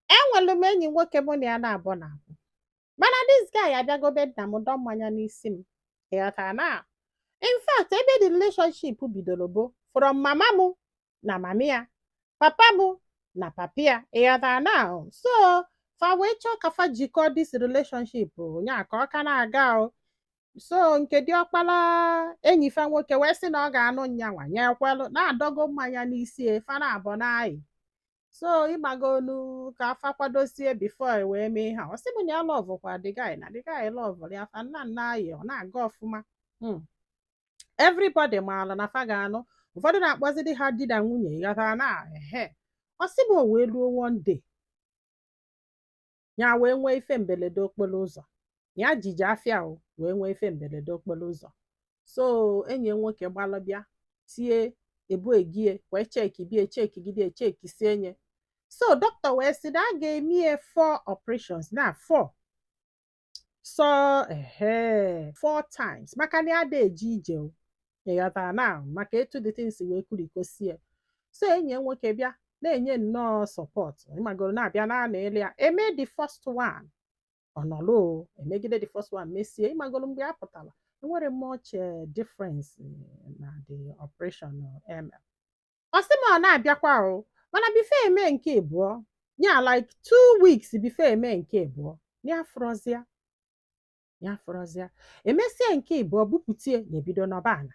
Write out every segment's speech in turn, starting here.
Enwelu m enyi nwoke mụ na ya na-abụ na-abụ, mana this guy abịago be nna m dọ mmanya n'isi m. Ịghọtara na in fact, ebe the relationship bidoro bụ from mama m na mami ya, papa m na papi ya. Ịghọtara na so fa wee chọọ ka fa jikọọ this relationship nya ka ọ ka na-aga o. So nke diọkpala enyi fa nwoke wee sị na ọ ga-anụ nyanwa, nye ekwelụ na-adọgo mmanya n'isi e fa na-abọ n'ayị. So ịgbagonu ka afa kwadosie before e wee mee ha. Ọ sị m na ya love kwa the guy, na the guy love ya. Fa nna nna ayị, ọ na-aga ọfụma. Everybody maara na fa ga-anụ. Ụfọdụ na-akpọzi di ha di na nwunye. Ghọtara na ehe, ọ sị m o wee luo one day, ya wee nwee ife mberede okporo ụzọ. Ya jiji afịa o wee nwee ife mberede okporo ụzọ. So enyi ya nwoke gbalụ bịa tie ebu egie wee check bie, checkigide, checkisie nye. So dọkịta wee sị na a ga-eme ya four operations, na four so ehe, four times, maka na ya ada eje ije o. Ịghọtara na maka etu the things wee kurikosie. So enyi ya nwoke bịa na-enye nnọọ support, ịmagoro na-abịa na ana elu ya eme the first one. Ọ nọlụ o emegide the first one, mesie. Ịmagoro mgbe a pụtara, enwere much difference na the operation eme. Ọ sị m ọ na-abịakwa o, mana before eme nke ịbụọ ya, like 2 weeks before eme nke ịbụọ, ya fụrọzịa, ya fụrọzịa. Emesie nke ịbụọ, bupụtie na ebido nọba ana.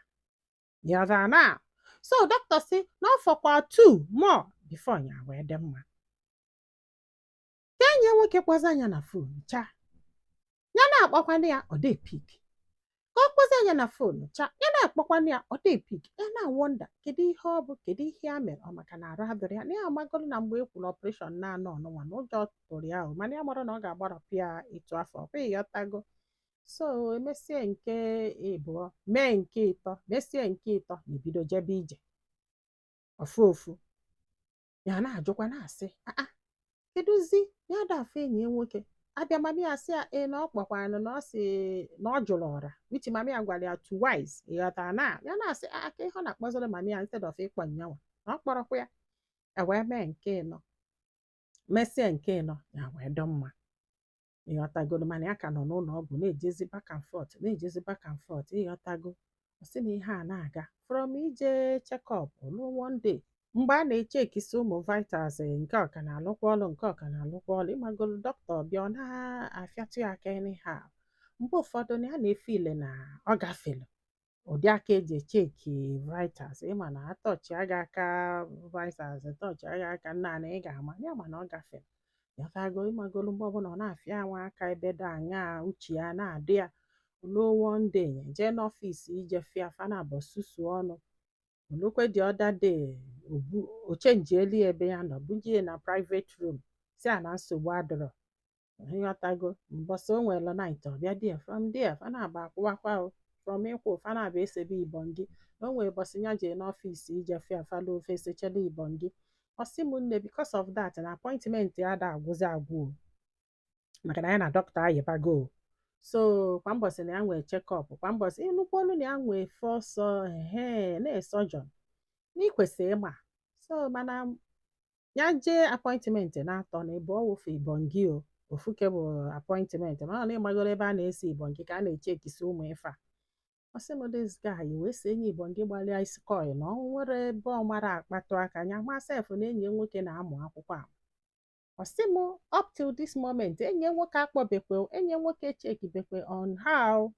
Ịghọtara na so dọkịta sị na ọ fọkwa two more before ya wee dị mma. Ka enyi ya nwoke kpọzi anya na phone cha, ya na-akpọkwana ya, ọ dị pick. Ka ọ kpọzi anya na phone cha, ya na-akpọkwana ya, ọ dị pick. Ya na-wonder kedu ihe ọ bụ, kedu ihe ya mere. Ọ maka na arụ adịrị ya, na ya amagolu na mgbe e kwuru operation na-anọ ọnụnwa na ụjọ tụrụ ya o, mana ya mara na ọ ga-agbarapụ ya etu afọ ọ bụghị. Ịghọtago? So emesie nke ịbụọ, mee nke ịtọ, mesie nke ịtọ, na ebido jebe ije ofu ofu. Ya na-ajụkwa na-asị, aa, kedụzi ya da afọ enyi ya nwoke abịa. Mami ya sị ya ee, na ọ kpọkwanụ, na ọ sị na ọ jụrụ ọra, which mami ya gwara ya twice. Ịghọtara na ya na-asị aka ihe ọ na-akpọziri mami ya instead of ịkpọ nyanwa, na ọ kpọrọkwa ya. E wee mee nke ịnọ, mesie nke ịnọ, ya wee dị mma. Ịghọtagoro? Mana ya ka nọ n'ụlọ ọgwụ na-ejezi back and forth, na-ejezi back and forth. Ịghọtago? Ọ sị na ihe a na-aga from ije check-up ruo one day mgbe a na-echeckisi ụmụ vitals, nke ọka na-alụkwa ọlụ, nke ọka na-alụkwa ọlụ. Ịmagolu dọkịta bịa, ọ na-afịatụ ya aka anyhow. Mgbe ụfọdụ na ya na-efeel na ọ gafere ụdị aka eji echeck vitals. Ịma na atouchi aga aka vitals, touchi aga aka nna na ị ga-ama ya, ma na ọ gafere. Ịghọtago? Ịmagolu mgbe ọbụla ọ na-afịa nwa aka ebe dị aṅaa, uche ya na-adị ya. Ruo one day, ya jee n'office ije fịa fana abọ susu ọnụ. Olukwe the other day, obu o changeeli ebe ya nọ, bujie na private room, si a na nsogbu adịrọ. Ịghọtago? Mbọsị o nwere night, ọ bịa there. From there fana abụ akwụwakwa o. From ịkwụ fana abụ esebe ibongi na o nwere bọsị ya jee n'office ije fịa fala ofe esechela ibongi. Ọ sị m nne, because of that na appointment ya da agwụzi agwụ o, maka na ya na dọkịta ayịbago o. So kwa mbọsị na ya nwee check-up, kwa mbọsị ịnụkwa olu na ya nwee fọsọ ehe na-esọjọn na ikwesịrị ịma. So mana ya jee appointment na-atọ na ịbụ ọwụfe ibongi o, ofuke bụ appointment, mana na ịgbagoro ebe a na-ese ibongi ka a na-echeckisi ụmụ ife a. Ọ sị m this guy wee sị enyi ibongi gbalịa isi coil na ọ nwere ebe ọ mara akpatụ aka anya ma sef na enyi ya nwoke na-amụ akwụkwọ a. Ọ sị m up till this moment, enyi ya nwoke akpọbekwe, enyi ya nwoke checkibekwe on how.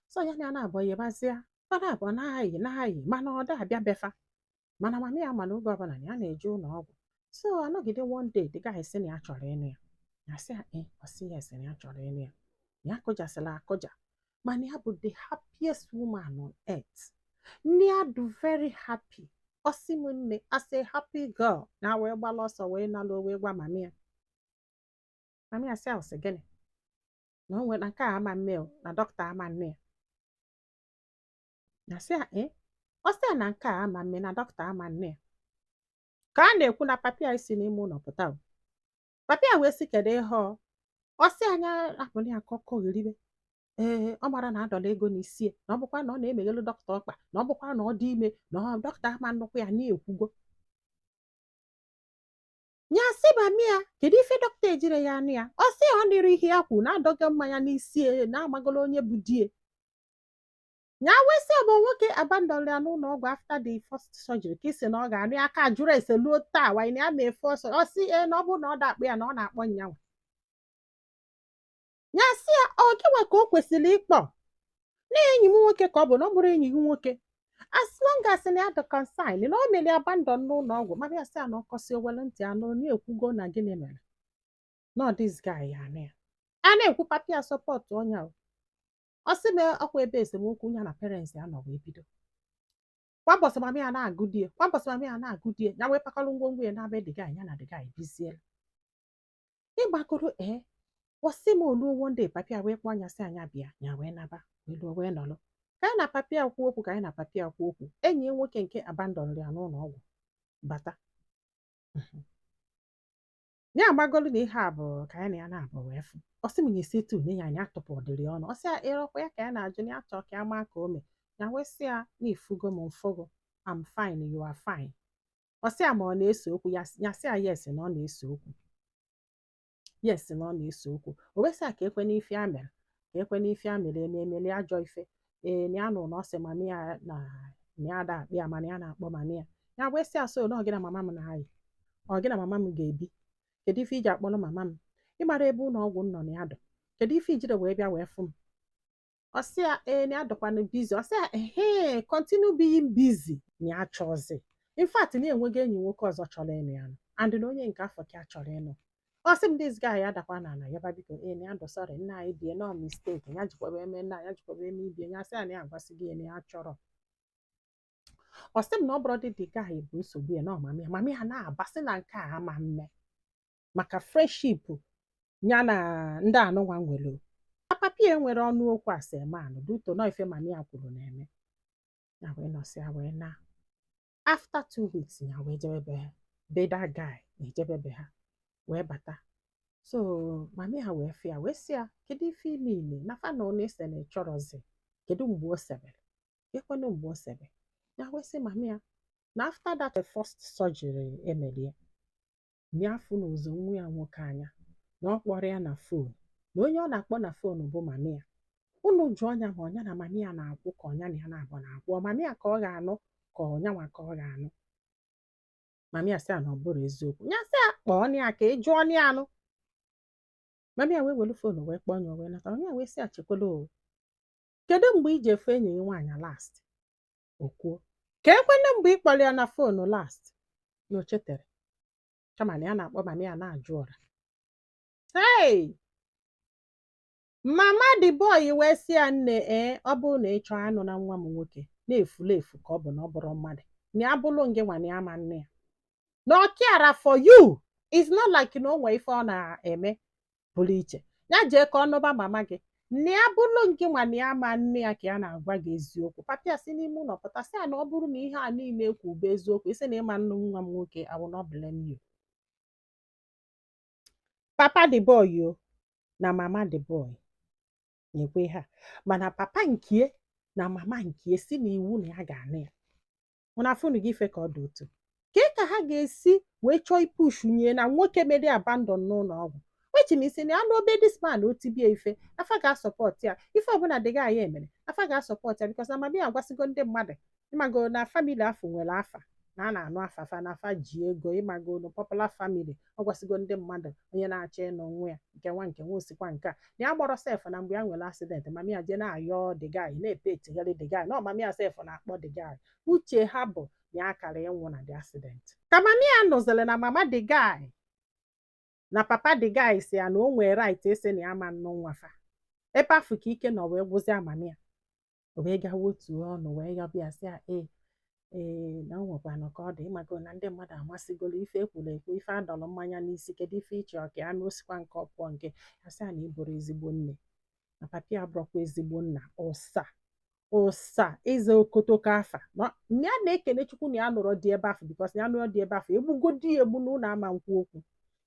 So ya na ya na-abọ yebazịa, ọ na-abọ na-ayị na-ayị, mana ọ da abịa befa. Mana mama ya ma na oge ọbụla na ya na-eje ụlọ ọgwụ. So anọgide, one day the guy sị na ya chọrọ ịnụ ya. Ya sị ya ee, ọ sị yes, na ya chọrọ ịnụ ya. Ya akụjasịla akụja, mana ya bụ the happiest woman on earth. Nne ya dị very happy. Ọ sị m nne, as a happy girl, na wee gbala ọsọ wee nalụ wee gwa mami ya. Mami ya sị ya, ọ sị gịnị? Na o nwere na nke a ama mme o, na dọkịta ama nne ya. Ya sị ya ee, ọ sị ya na nke a ama mme, na dọkịta ama nne ya. Ka a na-ekwu na papi ya si n'ime ụlọ pụta o, papi ya wee sị kedu ihe ọ. Ọ sị anya rapụrụ ya ka ọ kọgheribe. Ee, ọ mara na adọla ego n'isi ya, na ọ bụkwa na ọ na-emeghelu dọkịta ọkpa, na ọ bụkwa na ọ dị ime, na ọ dọkịta ama nnukwu ya na-ekwugo. Ya sị Sị mami ya, kedu ife dọkịta ejire ya anụ ya? Ọ sị ọ nịrị ihe ya kwu na-adọga mmanya n'isi e na-amagolo onye bụ die ya. Wee sị ọ bụ nwoke abandon ya n'ụlọ ọgwụ after the first surgery, ka isi na ọ ga-anụ ya aka jụrụ ese luo taa wanyị na ya mee first. Ọ sị ee, na ọ bụrụ na ọ da-akpọ ya, na ọ na-akpọ nyanwa ya. Sị ya, ọ gịnwa ka o kwesịrị ịkpọ na enyi m nwoke, ka ọ bụ na ọ bụrụ enyi gị nwoke, as long as na ya dị concern na o mere abandon n'ụlọ ọgwụ. Mara ya, sị ya na ọkọsị owele ntị anụ na-ekwugo na gịnị mere na this guy ya anụ ya a na-ekwu papi ya support ọnya o. Ọ sị m ọkwa ebe esemokwu ya na parents ya nọ wee bido. Kwa mbọsị mami ya na-agụ die, kwa mbọsị mami ya na-agụ die ya, wee pakọrọ ngwongwo ya na be the guy, ya na the guy biziela ịgbagoro. Ee, ọsị m oluo, one day papi ya wee kpọọ ya, sị anya bịa. Ya wee naba, wee luo, wee nọrọ ka anyị na papi ya kwuo okwu, ka anyị na papi ya kwuo okwu. Enyi ya nwoke nke abandon ya n'ụlọ ọgwụ bata ya, agbagolu na ihe a bụ ka ya na ya na-abụ wee fụ. Ọ sị m na esi etu ne ya anya tụpụ ọdịrị ọnụ. Ọ sị ya ịrọkwa ya ka ya na-ajụ na ya chọọ ka ya maa ka o mee ya. Wee sị ya na ifugo m mfụgo, I'm fine, you are fine. Ọ sị ya ma ọ na-ese okwu ya. Ya sị ya yes, na ọ na-ese okwu, yes, na ọ na-ese okwu. O wee sị ya ka ekwe n'ife a mere, ka ekwe n'ife a mere eme emeli ajọ ife. Ee, na ya nụ na ọ sị mami ya na ya ada akpị ya, mana ya na-akpọ mami ya. Ya wee sị ya, so na ọ gị na mama m na-ayị, ọ gị na mama m ga-ebi? Kedu ife iji akpọrọ mama m? Ịmara ebe ụlọ ọgwụ m nọ na ya dọ, kedu ife ijire wee bịa wee fụ m? Ọ sị ya ee, na ya dọkwanụ busy. Ọ sị ya ehe, continue being busy, na ya chọzi. In fact, na enweghị enyi nwoke ọzọ chọrọ ịnụ ya nụ, and na onye nke afọ ka ya chọrọ ịnụ. Ọ sị m this guy adakwa na ana yaba, biko, ee, na ya dọ sorry, nna anyị bie nọ mistake ya jikwaba eme, nna ya jikwaba eme ibie ya. Sị ya na ya agwasịghị ya na ya chọrọ. Ọ sị m na ọ bụrụ dị the guy bụ nsogbu ya, na ọ mami ya. Mami ya na-aba, sị na nke a ama mme maka friendship ya na ndị anụnwa nwere. Papi ya nwere ọnụ okwu asemanụ duto nọ ife mami ya kwuru na-eme ya. Wee nọsịa wee na after 2 weeks ya wee jebe be ha, be that guy na-ejebe be ha wee bata. So mami ya wee fịa, wee sị ya, kedu ife ime ime na fa na ọ na-ese na ịchọrọzi? Kedu mgbe o sebere ekwenụ? Mgbe o sebe ya, wee sị mami ya na after that first surgery emerie ya, afụ na ụzọ nwa ya nwoke anya, na ọ kpọrọ ya na phone, na onye ọ na-akpọ na phone bụ mami ya. Unu jụọ ọnya ma ọnya na mami ya na-akwụ, ka ọnya na ya na-abụ na-akwụ, ọ mami ya ka ọ ga-anụ, ka ọnya nwa ka ọ ga-anụ. Mami ya sị ya na ọ bụrụ eziokwu. Ya sị ya kpọọ ya ka ị jụọ ya anụ. Mami ya wee welu phone wee kpọọ ya, wee nata. Mami ya wee sị ya, chekwala o, kedu mgbe ị ji efe enyi gị nwaanyị last? O kwuo ka ekwene mgbe ị kpọrọ ya na phone last, na o chetere, kama na ya na-akpọ mami ya na-ajụ ọra. Hey, mama the boy wee sị ya, nne, ee, ọ bụrụ na ị chọọ anụ na nwa m nwoke na-efula efu, ka ọ bụ na ọ bụrụ mmadụ na ya bụrụ ngị nwa na ya ma nne ya na ọ kiara for you. It's not like na o nwee ife ọ na-eme pụrụ iche. Ya jee ka ọ nụba mama gị na ya bụrụ ngị nwa na ya ma nne ya, ka ya na-agwa gị eziokwu. Papa ya si n'ime ụlọ pụta, sị ya na ọ bụrụ na ihe a niile ekwu bụ eziokwu, isi na ịma nnu nwa m nwoke, I will not blame you. Papa the boy o na mama the boy nyekwa ihe a, mana papa nkie na mama nkie si na iwu na ya ga-anụ ya. Mụna afụnụ gị ife ka ọ dị otu kee ka ha ga-esi wee chọọ ipush nye na nwoke mere abandon n'ụlọ ọgwụ, which means na anụ obe this man o tibie ife afa ga-asupport ya, ife ọbụla dị ya emere afa ga-asupport ya, because na mama ya agwasịgo ndị mmadụ, ịmago na family afọ nwere afa na a na-anụ afafa na afa ji ego, ịmago na popular family. Ọ gwasịgo ndị mmadụ onye na-achọ ịnụ nwa ya nke nwa nke nwa osikwa nke a na ya gbọrọ sef na mgbe ya nwere accident, mami ya jee na-ayọ the guy, na-epe etigharị the guy na ọ mami ya sef na-akpọ the guy. Uche ha bụ na ya kara ịnwụ na the accident. Ka mami ya nụzịrị na mama the guy na papa the guy si ya na o nwere right ịsị na ya ma nnụ nwa fa, ebe afụ ka ike nọ wee gwụzịa mami ya. O wee gawa otu ọnụ wee yọbịa, sị ya ee ee, na o nwekwanụ ka ọ dị, ịmago na ndị mmadụ amasịgolo ife ekwuru ekwu, ife adọrọ mmanya n'isi. Kedu ife ịchọ ka ya mee? Osikwa nke ọ pụọ nke ya, sị ya na ịbụrụ ezigbo nne, na papi abụrọkwa ezigbo nna, ụsa ụsa ịza okotoko afa na ya na-ekene Chukwu na ya nụrọ dị ebe afọ, because na ya nụrọ dị ebe afọ, egbugodi ya egbu na ụlọ ama nkwu okwu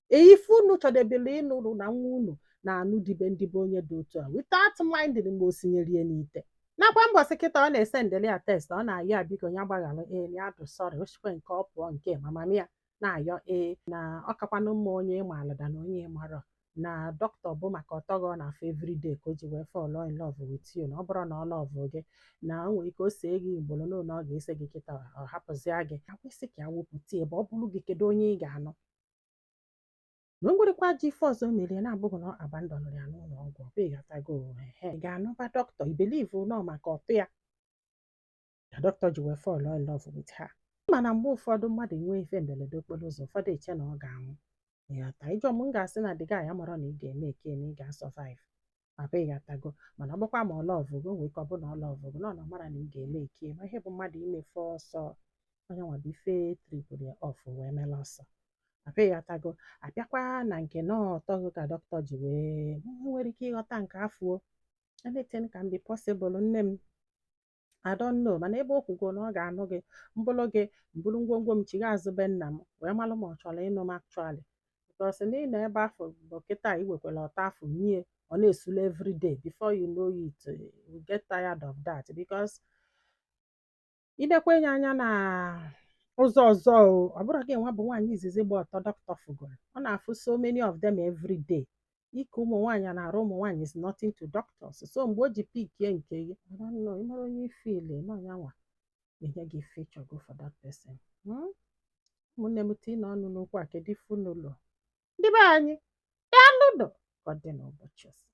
ife unu chọdebere ịnụrụ na nwa unu na-anụ dibe ndị be onye dị otu a, without minding mgbe o sinyere ya n'ite. Nakwa mbọsị kịta ọ na-ese ndeli ya text, ọ na-ayọ ya, biko, ya gbaghara, ee, ya dụ sorry, osikwe nke ọ pụọ nke mama ya. Na-ayọ ee na ọ kakwanụ mma onye ị maalụ da na onye ị marọ na dọkịta bụ maka ọtọ gị ọ na-afụ everyday ka o ji wee fall in love with you, na ọ bụrụ na ọ love gị na o nwere ike o see gị ugboro n'ụlọ, ọ ga-ese gị kịta, ọ hapụzịa gị. Akwụsị ka ya wepụta ebe ọ bụrụ gị. Kedu onye ị ga-anụ na o nwerekwa ajọ ife ọzọ mere na-abụghị na ọ abandonụrụ ya n'ụlọ ọgwụ? Ọ bụ ịghọtago? Ehe, ị ga-anụba dọkịta? I believe nọ maka ọtụ ya na dọkịta ji wee fall in love with her. Mana mgbe ụfọdụ mmadụ nwee ife mberede okporo ụzọ, ụfọdụ eche na ọ ga-anwụ. Ịghọta? Ịjọ m, m ga-asị na the guy amara na ị ga-eme eke na ị ga-survive papa. Ịghọtago? Mana ọ bụkwa ma ọ love gị, o nwere ike ọ bụ na ọ love gị nọ na ọ mara na ị ga-eme eke. Ma ihe bụ mmadụ imefe ọsọ, onye nwa bụ ife tripụrụ ya off wee mela ọsọ papa. Ịghọtago? Abịakwa na nke na ọtọ gị ka dọkịta ji wee nwere ike ịghọta nke afọ. Anything can be possible, nne m. I don't know. Mana ebe o kwugo na ọ ga-anụ gị, mbụlụ gị mbụrụ ngwongwo m chigha azụ be nna m wee malụ ma ọ chọrọ ịnụ m actually, because na ị nọ ebe afọ bụ kịta iwekwara ọtọ afọ nye ọ na-esule everyday. Before you know it, you get tired of that, because idekwa enye anya na ụzọ ọzọ o. Ọ bụrụ gị nwa bụ nwaanyị izizi gba ọtọ dọkịta fugoro, ọ na-afụ so many of them every day. Ike ụmụ nwaanyị na-arụ ụmụ nwaanyị is nothing to doctors. So mgbe o ji pickie nke gị, I don't know, ịmara onye ifili na ọnya nwa enye gị future, go for that person. Ụmụnne m, tii na ọnụ n'okwu a. Kedu ife unu lụ, ndị be anyị? Daalụnụ, ka ọ dị n'ụbọchị ọzọ.